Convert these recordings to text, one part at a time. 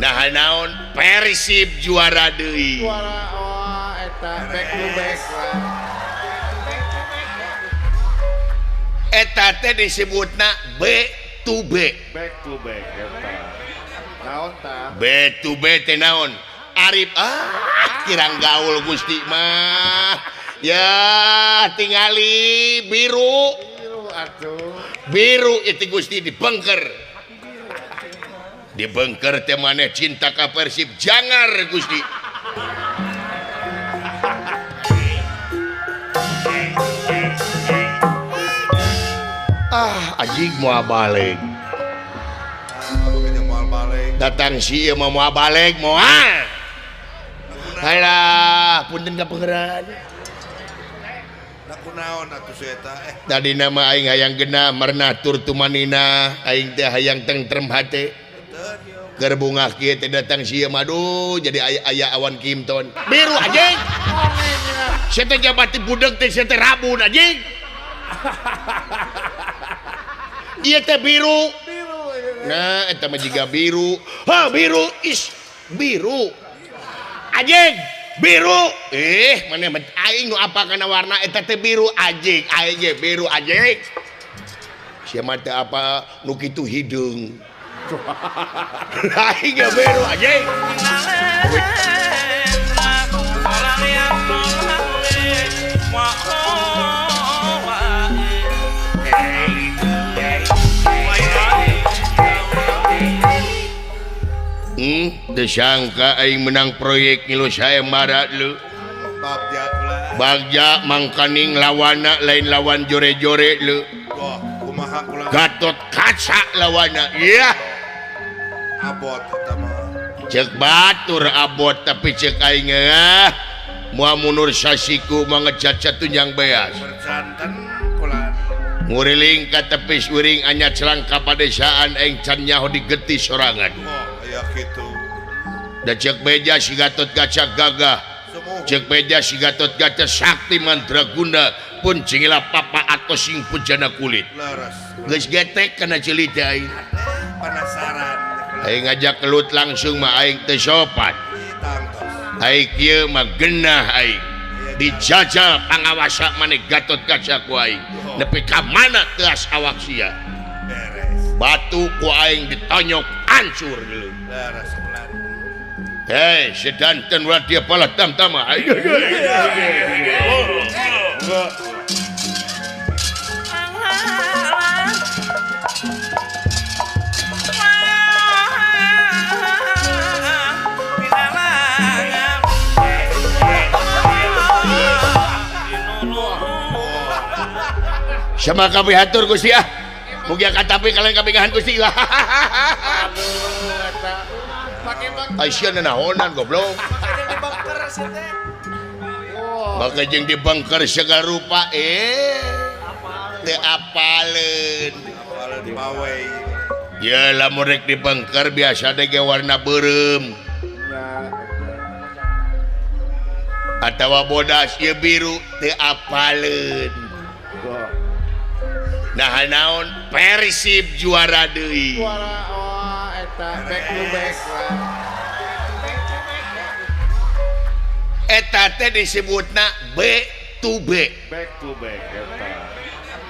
Nah naon Persib juara deui. Juara oh eta back to back. Eta teh disebutna B to B. Back to back eta. Naon tah? B to B teh naon? Arif ah kirang gaul Gusti mah. Ya tingali biru. Biru atuh. Biru itu Gusti dibengker. Dibengker teh maneh cinta ka Persib jangar Gusti. Ah anjing moal balik. Datang si ieu mah moal balik moal. Halah punten ka pangeran. Kunaon atuh si eta eh. Tadi nama aing hayang genah marna tur tumanina aing teh hayang tentrem hate. Keur bungah kieu teh datang si ieu mah aduh jadi aya awan Kimton. Biru anjing. Sia teh jabati budeg teh sia teh rabun anjing. Ieu teh biru. Nah eta mah jiga biru. Ha biru is biru. Anjing biru. Eh maneh aing nu apa kana warna eta teh biru anjing. Aing ge biru anjing. Sia mah teh apa nu kitu hideung. Aing ge biru anjing. Disangka aing menang proyek ngilu saya marah lu. Bagja mangkaning lawana lain lawan jore-jore lu. Gatot Kaca lawana. Iya. Abot eta mah. Cek batur abot tapi cek aing ah moal mundur sasiku mangecat tunjang beas. Nguriling ka tepis uring anya celang ka padesaan aing can nyaho digeti sorangan. Gitu. Da cek beja si Gatot Kaca gagah. Cek beja si Gatot Kaca sakti mandraguna pun cingila papa atau sing pujana kulit. Geus getek kana ceuli teh aing. Penasaran. Aing ngajak kelut langsung mah aing teu sopan. Aing kieu mah genah aing. Dijajal pangawasa maneh Gatot Kaca ku aing. Nepi ka mana teas awak sia. Batu ku aing ditonyok hancur dulu. Hei, sedanten ulah dia pala tamtama. Ayo. Sama kami hatur Gusti ah. Mugia katapi kalian kabingahan Gusti. Aisyah naonan goblok. Make jeung dibengker segala rupa teu apaleun. Ya lamun rek dibengker biasa teh ge warna beureum. Atawa bodas ieu biru teu apaleun. Nah naon Persib juara deui. Juara oh eta back to back. Eta teh disebutna B to B. Back to back eta.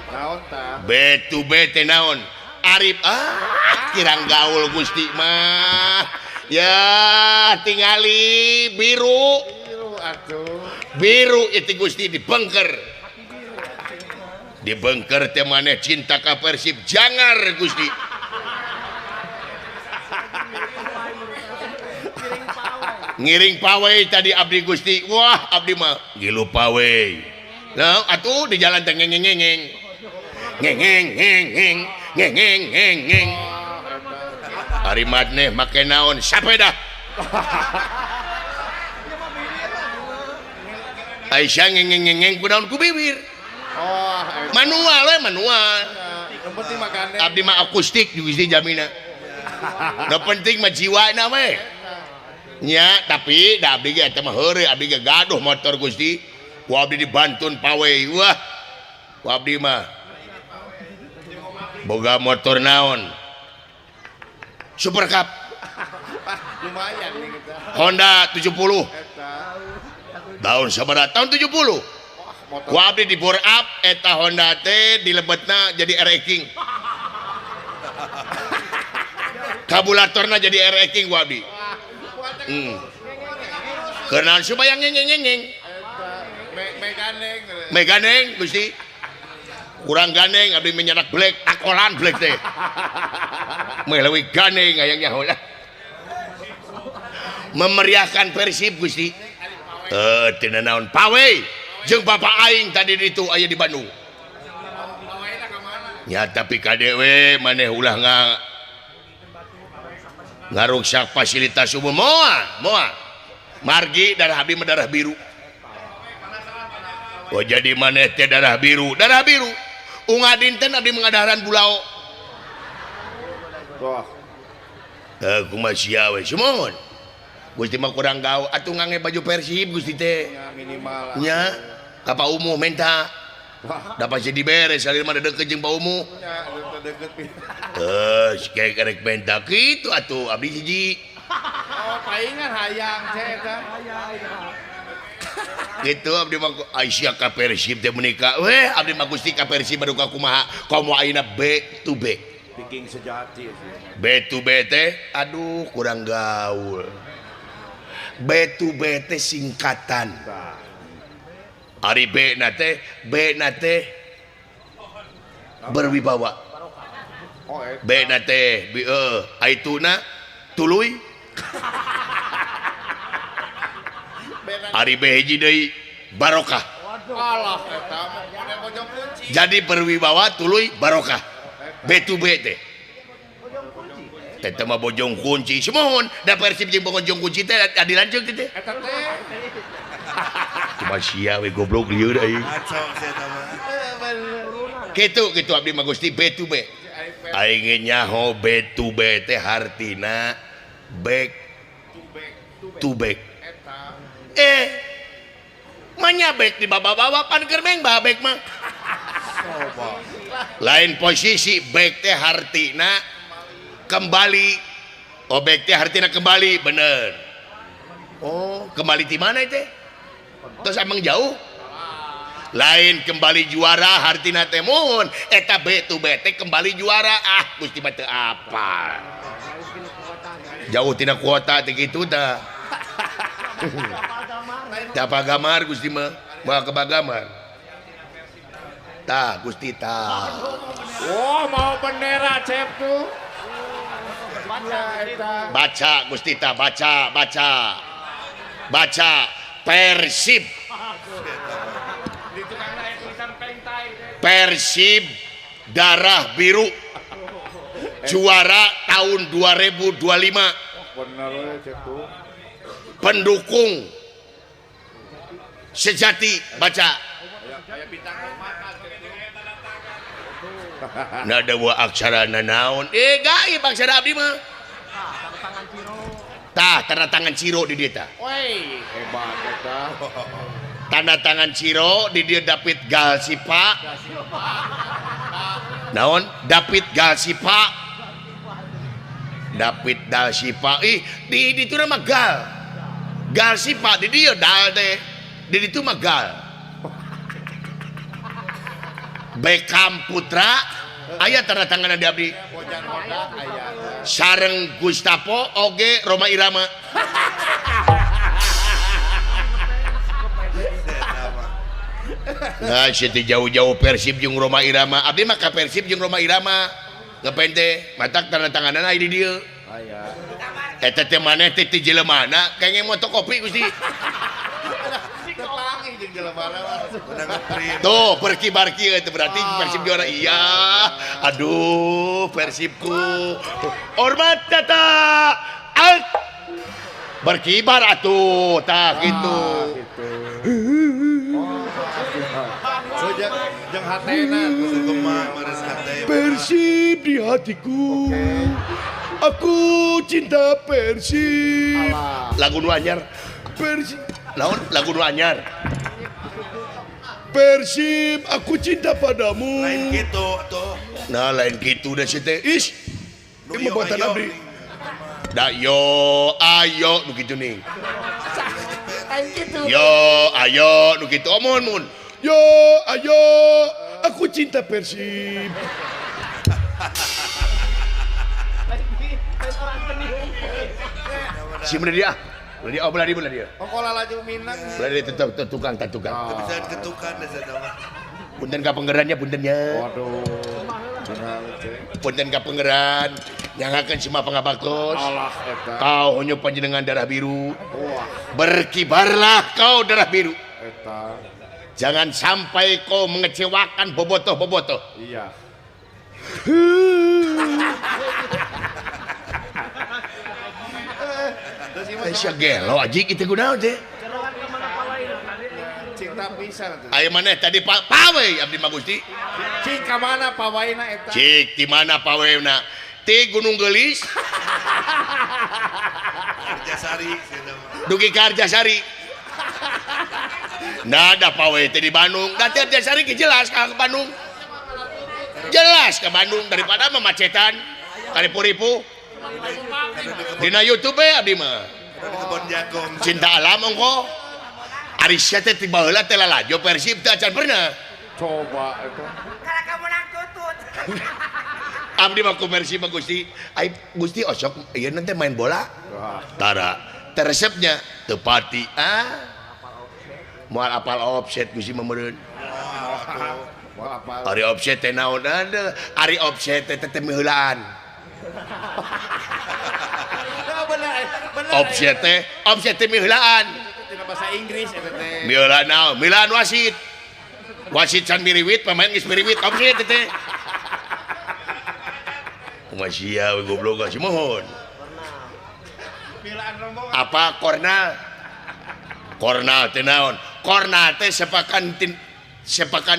Naon tah? B to B teh naon? Arif ah kirang gaul Gusti mah. Ya tingali biru. Biru atuh. Biru itu Gusti dibengker. Dibengker teh maneh cinta ka Persib jangar Gusti. Ngiring pawe tadi abdi Gusti. Wah, abdi mah ngilu pawe. Nah, atuh di jalan teh ngeng ngeng ngeng. Ngeng ngeng ngeng ngeng ngeng ngeng ngeng ngeng. Ari maneh make naon? Sapeda. Aisyah ngeng ngeng ngeng ku naon ku bibir. Oh, manual we manual. Yang penting makannya. Abdi mah akustik Gusti jamina. Nu penting mah jiwana we. Nya, tapi da abdi ge eta mah heureuy abdi ge gaduh motor Gusti. Ku abdi dibantun pawe. Wah. Ku abdi mah boga motor naon? Super Cup. Lumayan nih kita. Honda 70. Tahun sabaraha? Tahun 70. Ku abdi di bore up eta Honda teh dilebetna jadi RX King. Kabulatorna jadi RX King ku abdi. Kenaon supaya ngeng-ngeng-ngeng. Meganeng. Meganeng Gusti. Kurang ganeng abdi menyanak black takolan black teh. Meuleuwi ganeng hayang nyaho lah. Memeriahkan Persib Gusti. Teu naon pawe jeung bapak aing tadi ditu aya di Bandung. Ya tapi kadewe maneh ulah ngaruksak fasilitas umum moal moal. Margi darah abdi mah darah biru. Oh jadi maneh teh darah biru, darah biru. Unga dinten abdi mengadaharan bulao. Wah. Kumaha sia we sumuhun. Gusti mah kurang gaul atuh ngange baju Persib Gusti teh. Ya minimal. Nya ka Pak Umuh menta. Da pasti dibere salir mah deukeut jeung Pak Umuh. Nya deukeut. Heuh, rek menta kitu atuh abdi hiji. Oh, paingan hayang teh eta. Gitu abdi mah Aisyah ka Persib teh menikah. Weh abdi mah Gusti ka Persib baru ka kumaha komo ayeuna B to B. Viking sejati sih. B to B teh aduh kurang gaul. B to B teh singkatan. Ari B na teh berwibawa. B na teh B aituna tuluy. Ari B hiji deui barokah. Alah eta mah bojong kunci. Jadi berwibawa tuluy barokah. B to B teh. Eta mah bojong kunci. Sumuhun da Persib jeung bojong kunci teh adilan jeung teh. Eta teh. Cuma sia we goblok lieur euy. Ngaco sia eta mah. Kitu kitu abdi mah Gusti B to B. Aing nyaho B to B teh hartina back to back. Manya back di bawa-bawa pan keur meng back mah. Lain posisi back teh hartina kembali. Oh back teh hartina kembali bener. Oh kembali di mana teh? Terus emang jauh? Lain kembali juara hartina teh mun eta B to B teh kembali juara ah Gusti mah teu apal. Jauh tina kuota teh kitu tah. Teu apa gamar Gusti mah, moal kebagamar. Tah Gusti tah. Oh mau bendera cep tuh. Baca Gusti tah baca baca. Baca Persib. Persib darah biru juara tahun 2025. Pendukung sejati baca. Nada wa aksara nanaon. Gaib aksara abdi mah. Tah tanda tangan Ciro di dieu tah. Woi, hebat eta. Tanda tangan Ciro di dieu David Galsipa. Naon? David Galsipa. David Dalsipa. Ih, di ditu mah Gal. Galsipa di dieu dal teh. Di ditu mah Gal. Beckham Putra aya tanda tangan di abdi. Sareng Gustavo oge Roma Irama. Nah, situ jauh-jauh Persib jeung Roma Irama. Abdi mah ka Persib jeung Roma Irama. Ngapain teh? Matak tanda tanganan aya di dieu. Aya. Eta teh maneh teh ti jelemana kenging motokopi Gusti. Tuh berkibar kieu itu berarti Persib juara. Iya. Aduh, Persibku. Hormat tata. Alt. Berkibar atuh, tah gitu. Persib di hatiku. Aku cinta Persib. Lagu nu anyar. Persib. Lawan lagu nu anyar. Persib, aku cinta padamu. Lain gitu tuh. Nah, lain gitu dah sih teh. Ish. Ini buatan abdi. Da yo ayo nu kitu ning. Yo ayo nu kitu omon mun. Yo ayo aku cinta Persib. Si mana dia? Belah dia, oh belah dia, belah dia. Ongkola laju Minang. Belah dia tetap tukang, tak tukang. Bisa ketukan deh sama. Punten ka penggerannya, puntennya. Waduh. Punten ka penggeran. Nyangakeun sima pangabaktos. Alah eta. Kau honyo panjenengan darah biru. Wah. Berkibarlah kau darah biru. Eta. Jangan sampai kau mengecewakan bobotoh-bobotoh. Iya. Sia gelo aji kitu kunaon teh? Cinta pisan atuh. Aya maneh tadi pawe abdi mah Gusti. Cik ka mana pawaina eta? Cik di mana pawena? Ti Gunung Geulis. Arjasari dugi ka Arjasari. Nah da pawe teh di Bandung. Da teh Arjasari ge jelas ka Bandung. Jelas ke Bandung daripada memacetan karipuripu. Dina YouTube abdi mah. Cinta alam ongko. Ari sia teh ti baheula teh lalajo Persib teh acan pernah. Coba eta. Karena kamu nang tutut. Abdi mah ku Persib mah Gusti. Ai Gusti osok ieu teh main bola. Tara teresepnya teu pati. Ah. Moal apal offset Gusti mah meureun. Moal apal. Ari offset teh naon ada. Ari offset teh teh miheulaan. Offset teh miheulaan. Tina bahasa Inggris eta teh. Miheulaan naon? Miheulaan wasit. Wasit can miriwit, pemain geus miriwit offset teh. Kumaha sia we goblok sih mohon. Miheulaan rombongan. Apa kornal? Kornal teh naon? Kornal teh sepakan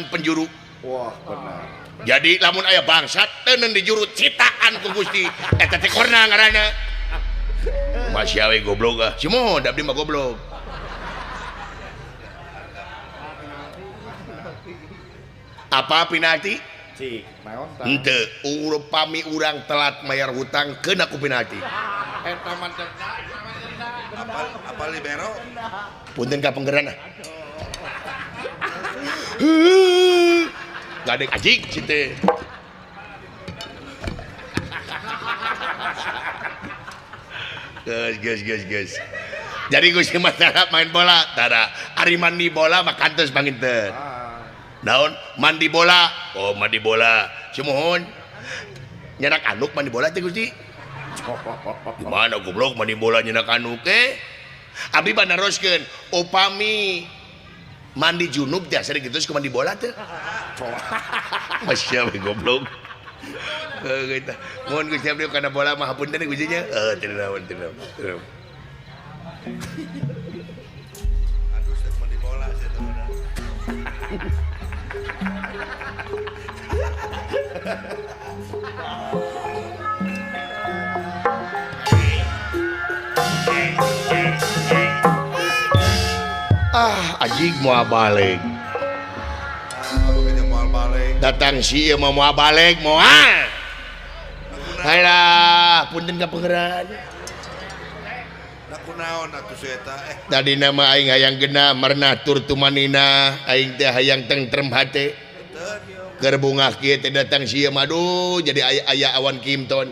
penjuru. Wah, benar. Jadi lamun aya bangsat teuneun di juru citakan ku Gusti. Eta teh kornal ngaranna. Masih awe goblok ah. Si mohon abdi mah goblok. Apa penalti? Cik, naon tah? Henteu, upami urang telat mayar hutang keuna ku penalti. Eta mah denda. Apa libero? Punten ka penggeran ah. Gadek ajik si teh. Geus. Jadi Gusti mah tara main bola, tara. Ari mandi bola mah kantos panginten. Naon? Mandi bola. Oh, mandi bola. Sumuhun. Nyenak anuk mandi bola teh Gusti. Gimana goblok mandi bola nyenak anuk eh? Abdi mah naroskeun, upami mandi junub teh asa kitu ku mandi bola teh. Masya we goblok. Gitu. Mohon Gusti abdi kana bola mah hapunten Gusti nya. Teu naon teu naon. Aduh saya mandi bola saya teh. Ah, anjing moal balik. Datang si ieu mah moal balik moal. Halah, punten ka pangeran. Kunaon atuh si eta eh. Tadi nama aing hayang genah marna tur tumanina, aing teh hayang tentrem hate. Keur bungah kieu teh datang si ieu mah aduh jadi aya awan Kimton.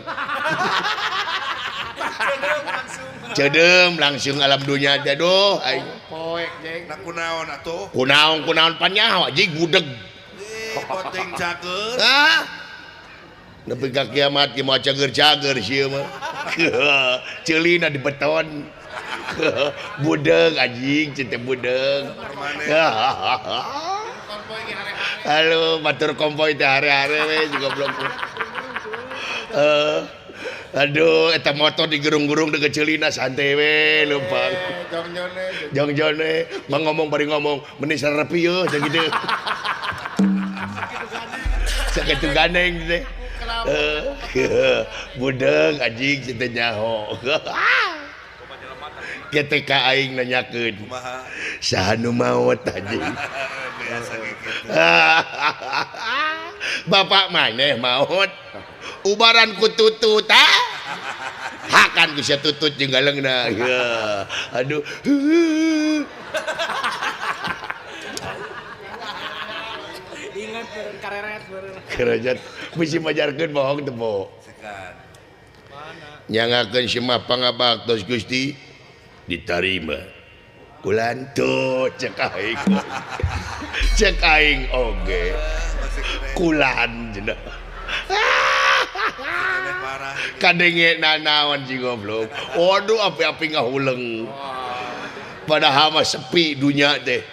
Ceudeum langsung alam dunya teh aduh aing. Poek jeung. Na kunaon atuh? Kunaon panyaho anjing budeg. Poteng cager. Ah. Nepi ka kiamat ge moal cager-cager sieun mah. Ceulina di beton. Budeg anjing teh budeg. Halo batur kompoi teh hare-hare we juga goblok. Aduh eta motor digerung-gerung deuk ceulina santai we leumpang. Jongjone mah ngomong bari ngomong meni sarepi yeuh teh kitu. Sakitu gandeng teh. Budeg anjing teh nyaho. GTK aing nanyakeun. Kumaha? Saha nu maot anjing? Biasa kitu. Bapak maneh maot. Ubaran ku tutut ah. Hakan bisa tutut jeung galeungna. Ya. Aduh. Ingat kareret beureum. Kerajaan bisi majarkeun bohong teu bohong. Nyangakeun semah pangabaktos Gusti ditarima. Kulanto cek aing. Cek aing oge. Kulan cenah. Kadenge nanaon si goblok. Waduh api-api ngahuleng. Padahal mah sepi dunya teh.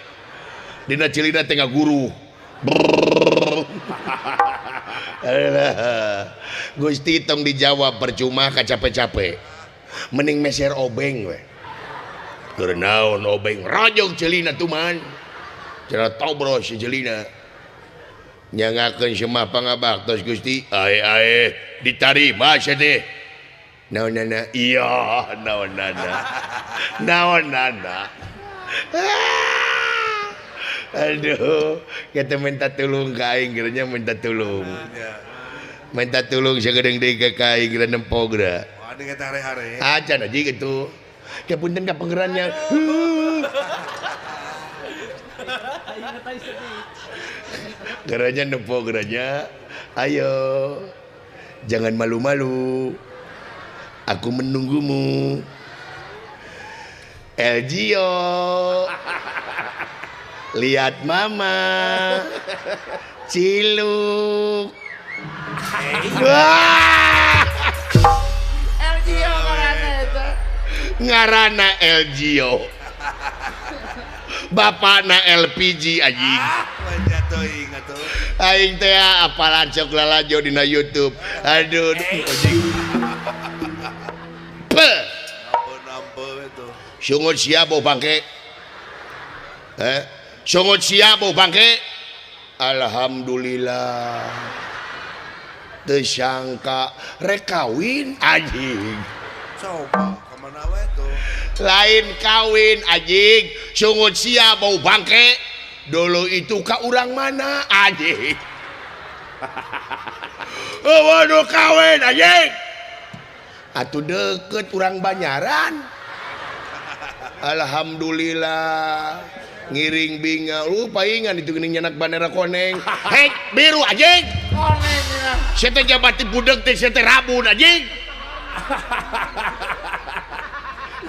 Dina cilina teh ngaguru. Gusti tong dijawab percuma kacape-cape. Mending meser obeng we. Keur naon obeng rajog celina tuman. Cenah tobros si celina. Nyangakeun semah pangabaktos Gusti. Ae ae ditarima sia teh. Naonana? Iya, naonana. Naonana. Aduh, kita minta tulung ka aing gerenya minta tulung. Minta tulung sagedeung deui ka aing geura nempo geura. Waduh kita hare-hare. Acan aja gitu. Ke punten ka pangerannya. Geranya nempo geranya. Ayo. Jangan malu-malu. Aku menunggumu. Elgio. Lihat mama. Ciluk. Wah. Elgio ngaranna eta. Ngaranna Elgio. Bapakna LPG anjing. Aing teh apalan sok lalajo dina YouTube. Aduh, anjing. Peuh. Sungut sia bau bangke. Sungut sia bau bangke. Alhamdulillah. Teu sangka rek kawin anjing. Coba kemana we tuh? Lain kawin anjing, sungut sia bau bangke. Dulu itu ka urang mana anjing? Oh, waduh kawin anjing. Atuh deket urang Banyaran. Alhamdulillah. Ngiring binga lu paingan itu geuning nyanak bandera koneng. Hei, biru anjing. Koneng ya. Sia teh jabati budeg teh sia teh rabun anjing.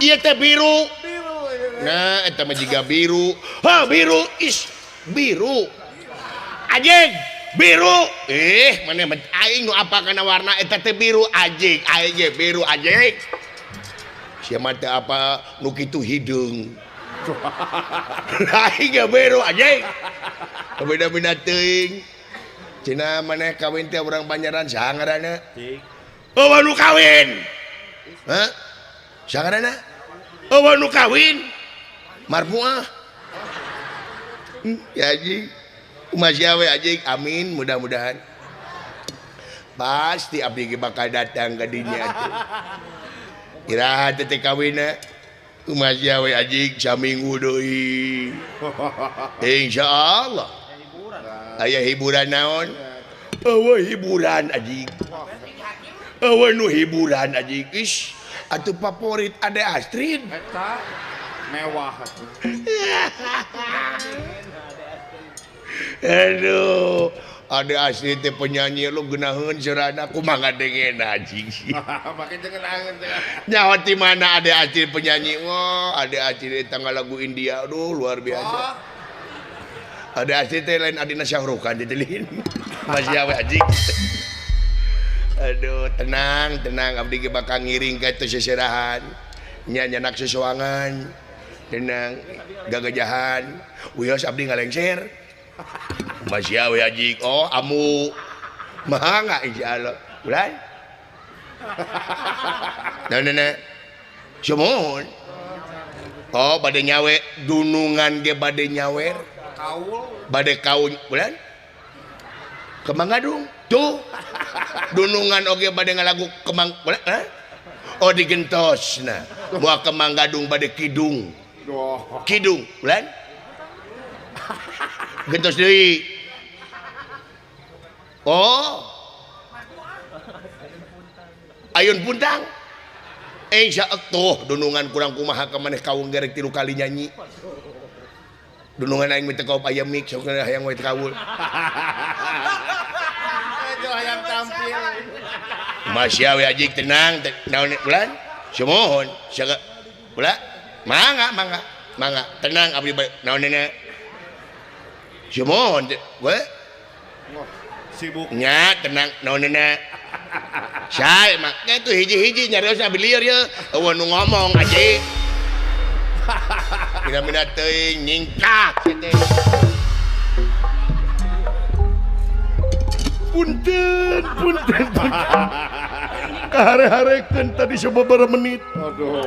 Ieu teh biru. Biru. Nah, eta mah jiga biru. Ha, biru is biru. Anjing, biru. Eh, maneh aing nu apa kana warna eta teh biru anjing. Aing ge biru anjing. Sia mah teh apa nu kitu hideung. Aing ge biru anjing. Beda-beda teuing. Cenah maneh kawin teh urang Banjaran saha ngaranna? Oh, nu kawin. Hah? Saha ngaranna? Oh, nu kawin. Marfuah. Ya anjing. Kumaha we anjing? Amin, mudah-mudahan. Pasti abdi ge bakal datang ka dinya atuh. Iraha teh teh kawinna? Kumaha we anjing saminggu deui. Insyaallah. Aya hiburan naon? Eueuh hiburan anjing. Eueuh nu hiburan anjing. Ish, atuh favorit Ade Astrid. Eta mewah atuh. Aduh, Ade Astrid teh penyanyi lu geunaheun seurana kumaha ngadengena anjing. Make jeung ngeunaheun teh. Nyaho ti mana Ade Astrid penyanyi? Wah, Ade Astrid eta ngalagu India aduh luar biasa. Ade Astrid teh lain adina Syahrukan teh lain. Masih awe anjing. Aduh, tenang, tenang abdi ge bakal ngiring ka itu seserahan. Nya nyanak sesoangan. Tenang, gagajahan. Wios abdi ngalengser. Masih awe anjing. Oh, amu. Mangga insyaallah. Ulah. Nah, nah, nah. Sumuhun. Oh, bade nyawe dunungan ge bade nyawer. Kaul. Bade kaul bulan. Kemang Gadung. Tuh. Dunungan oge bade ngalagu kemang bulan. Eh? Oh digentos nah. Buah Kemang Gadung bade kidung. Kidung bulan. Gentos deui. Oh. Ayun puntang. Insya Allah dunungan kurang kumaha ka maneh kawung gerek 3 kali nyanyi. Dunungan aing mah teu kaop aya mik sok hayang we kawul. Hayang tampil. Masya we ajik tenang naon bulan? Sumuhun. Siaga ulah mangga mangga mangga tenang abdi naonna. Sumuhun we. Sibuk. Nya tenang naonna. Sae mah kitu hiji-hiji nyarios abdi lieur ye. Eueuh nu ngomong aji. Mina-mina teuing nyingkak teh. Punten, punten, punten. Kahare-harekeun tadi sababaraha menit. Aduh.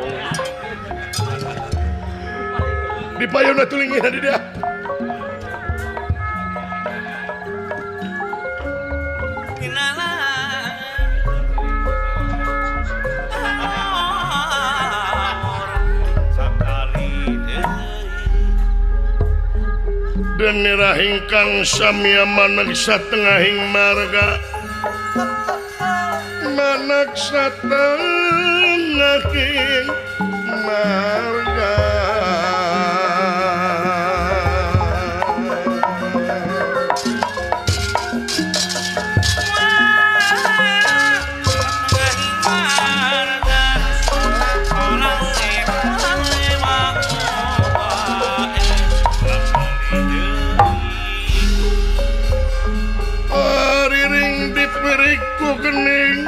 Di payona tulingihan di dia. Denira hingkang samya manak satengahing marga manak satengahing marga gening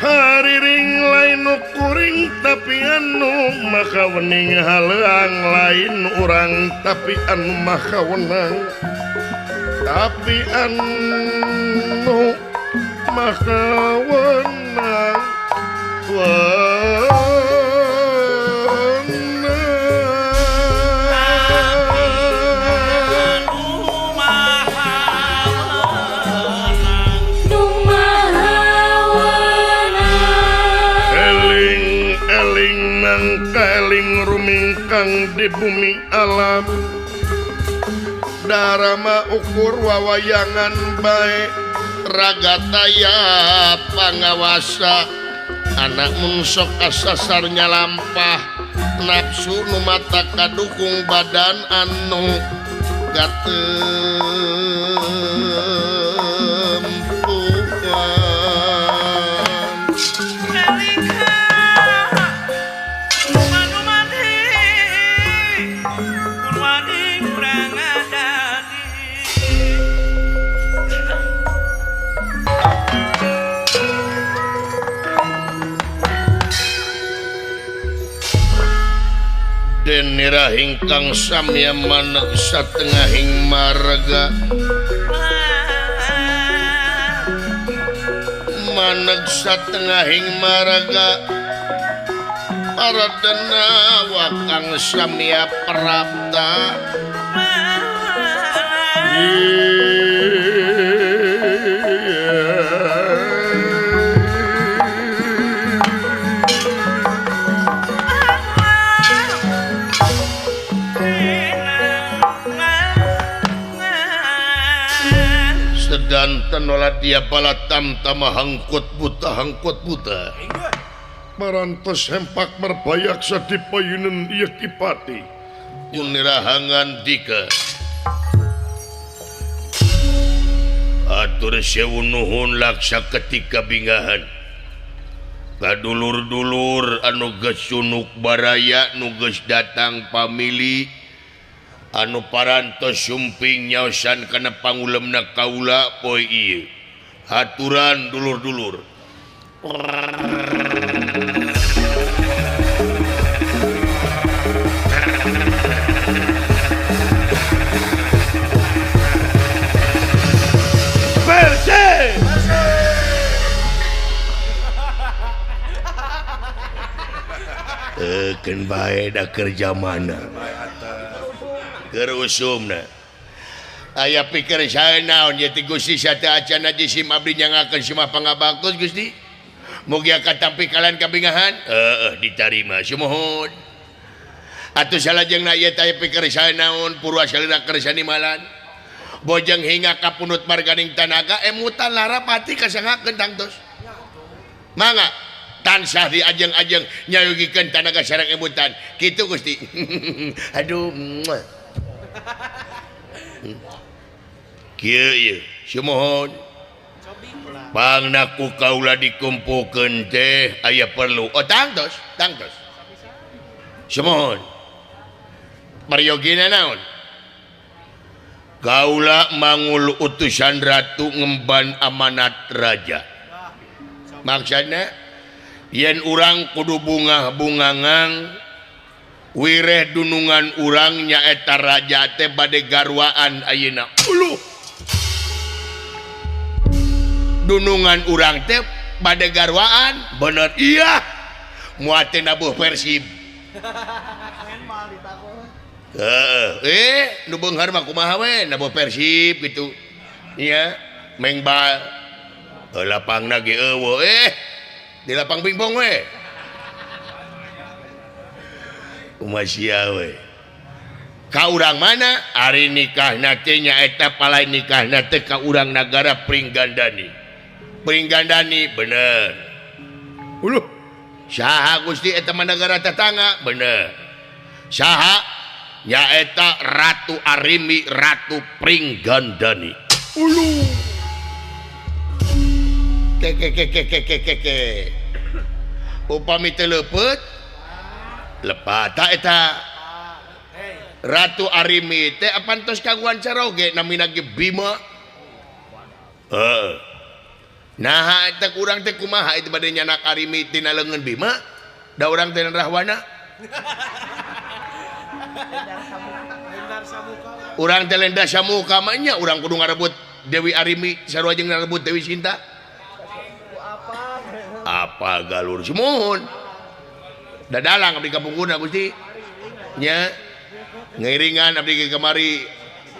hariring lain kuring tapi anu maka wening haleang lain urang tapi anu maka wenang tapi anu maka wenang eling rumingkang di bumi alam darama ukur wawayangan bae ragataya pangawasa anak mun sok kasasar nyalampah nafsu nu mata kadukung badan anu gatempuhan. Denira hingkang samya manek satengahing marga manek satengahing marga para denawa kang samya prapta Sedanten olah dia balatam tama hangkut buta Parantos hempak merbayaksa di payunan ieu Kipati Unirahangan dika atur sewu nuhun laksa ketika bingahan kadulur-dulur anu geus sunuk baraya nu geus datang pamili anu parantos sumping nyaosan kana pangulemna kaula poe ieu haturan dulur-dulur. Bersih. Keun bae da kerja mana keur usumna aya pikir sae naon ye ti Gusti sateu acan jisim abdi nyangakeun simah pangabaktos Gusti mugia katampi kalian kabingahan heueuh ditarima sumuhun atuh salajengna ieu teh aya pikir sae naon purwa salira kersanimalan bojeng hingga kapunut marganing tanaga emutan larapati kasangakeun tangtos. Mangga tansah diajeng-ajeng nyayogikeun tanaga sareng emutan. Kitu Gusti. Aduh. Kieu ieu sumuhun. Pangna ku kaula dikumpulkeun teh aya perlu. Oh tangtos, tangtos. Sumuhun. Paryogina naon? Kaula mangul utusan ratu ngemban amanat raja. Maksudna yen urang kudu bungah-bungangang wireh dunungan urang nyaeta raja teh bade garwaan ayeuna. Uluh. Dunungan urang teh bade garwaan bener iya. Moal teh nabuh Persib. Nu beunghar mah kumaha we nabuh Persib gitu. Iya, mengbal. Lapangna ge eueuh di lapang pingpong we. Kumaha sia we. Ka urang mana ari nikahna teh nyaeta palai nikahna teh ka urang nagara Pringgandani. Pringgandani bener. Uluh. Saha Gusti eta mah nagara tetangga bener. Saha nyaeta Ratu Arimi Ratu Pringgandani. Ulu. Ke ke ke ke ke ke ke. Upami teu leupeut lepat ta eta. Ratu Arimi teh apan tos kaguan caroge namina ge Bima. Heeh. Naha eta urang teh kumaha itu bade nyanak Arimi tina leungeun Bima? Da urang teh Rahwana. Urang teh lenda samuka mah nya urang kudu ngarebut Dewi Arimi sarua jeung ngarebut Dewi Sinta. Apa galur sumuhun. Dadalang abdi kapungkurna Gusti. Nya ngiringan abdi ke kamari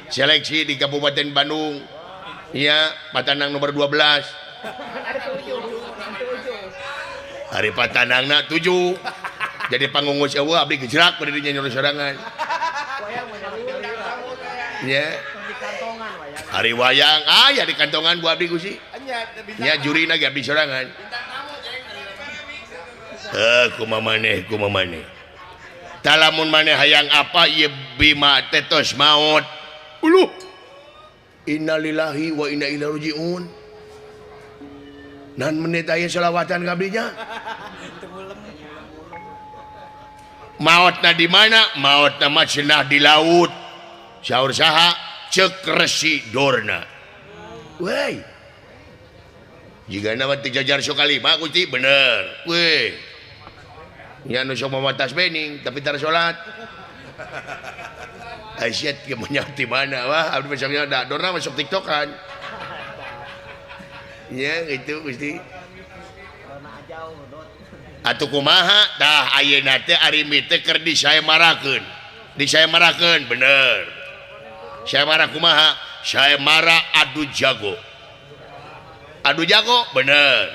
seleksi di Kabupaten Bandung. Nya patanang nomor 12. Hari patanangna 7. Jadi pangungus eueuh abdi gejrak bade dinya nyuruh sorangan. Nya. Hari wayang aya di kantongan bu abdi Gusti. Nya jurina ge abdi sorangan. Kumaha maneh kumaha maneh. Talamun maneh hayang apa ieu Bima teh tos maot. Uluh. Innalillahi wa inna ilaihi rajiun. Nan menit aya selawatan ka abdi nya. Maotna di mana? Maotna mah cenah di laut. Saur saha? Ceuk Resi Dorna. Weh. Jigana mah teu jajar sokalima Gusti bener. Weh. Nya nu sok mawa tas bening tapi tara salat. Aisyah ge menyak di mana wah abdi masuknya da Dorna masuk TikTokan. Nya gitu Gusti. Atuh kumaha tah ayeuna teh Arimi teh keur disaemarakeun. Disaemarakeun bener. Saemara kumaha? Saemara adu jago. Adu jago bener.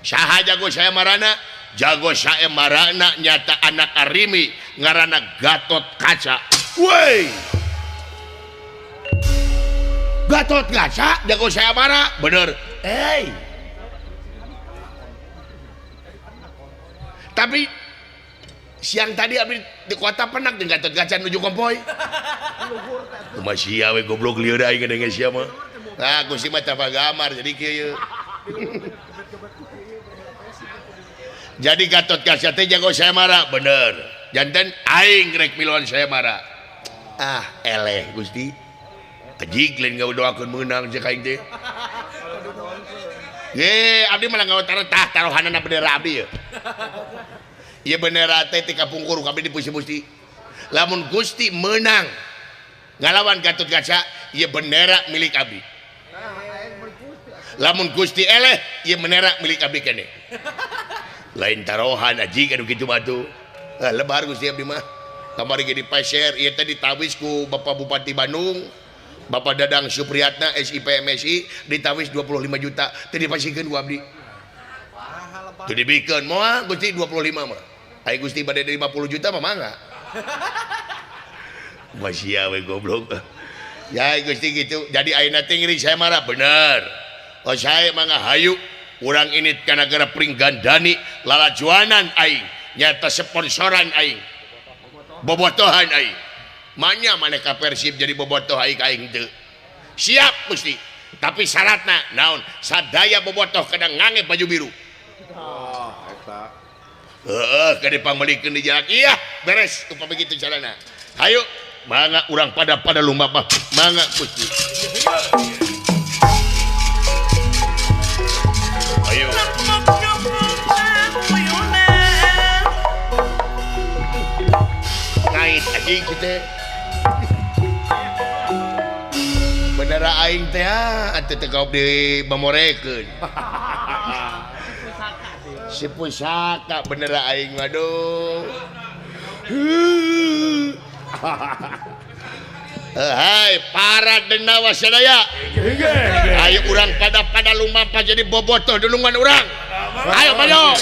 Saha jago saemarana? Jago saemarana nyata anak Arimi ngaranna Gatot Kaca. Woi. Gatot Kaca jago saemara bener. Eh. Tapi siang tadi abdi di kota penak jeung Gatot Kaca nuju kompoy. Kumaha sia we goblok lieur aing ngadenge sia mah. Nah, Gusti mah teu gamar jadi kieu. Jadi Gatot Kaca teh jago saemara bener. Janten aing rek miluan saemara. Ah, eleh Gusti. Ajig lain ngadoakeun meunang cek aing teh. Ye, abdi mah ngawatar tah taruhanana bendera abdi ye. Ieu bendera teh ti kapungkur abdi dipusi-pusi. Lamun Gusti meunang ngalawan Gatot Kaca, ieu bendera milik abdi. Lamun Gusti eleh, ieu bendera milik abdi keneh. Lain taruhan ajig anu kitu mah tuh. Ah, lebar Gusti abdi mah. Kamari ge dipeser ieu teh ditawis ku Bapak Bupati Bandung. Bapak Dadang Supriyatna SIP MSI ditawis 25 juta teu dipasikeun ku abdi. Teu dibikeun moal Gusti 25 mah. Ai Gusti bade 50 juta mah mangga. Masih we goblok. Ya Gusti gitu. Jadi ayeuna teh ngiring saya marah bener. Oh saya mangga hayu urang init ka nagara Pringgandani lalajuanan aing nyata sponsoran aing bobotohan aing manya maneh ka Persib jadi bobotoh aing aing teu siap Gusti tapi syaratna naon sadaya bobotoh kada ngange baju biru. Oh, eta. Heeh, kada dipamelikeun di jalan. Iya, beres upami kitu carana. Hayu mangga urang pada lumampah mangga Gusti. Ayo. Ngait anjing kitu. Bener aing teh atuh teu kaop di mamorekeun. Si pusaka bener aing mah duh. Hai para denawa sadaya. Ayo urang pada lumampah jadi bobotoh dunungan urang. Ayo maju.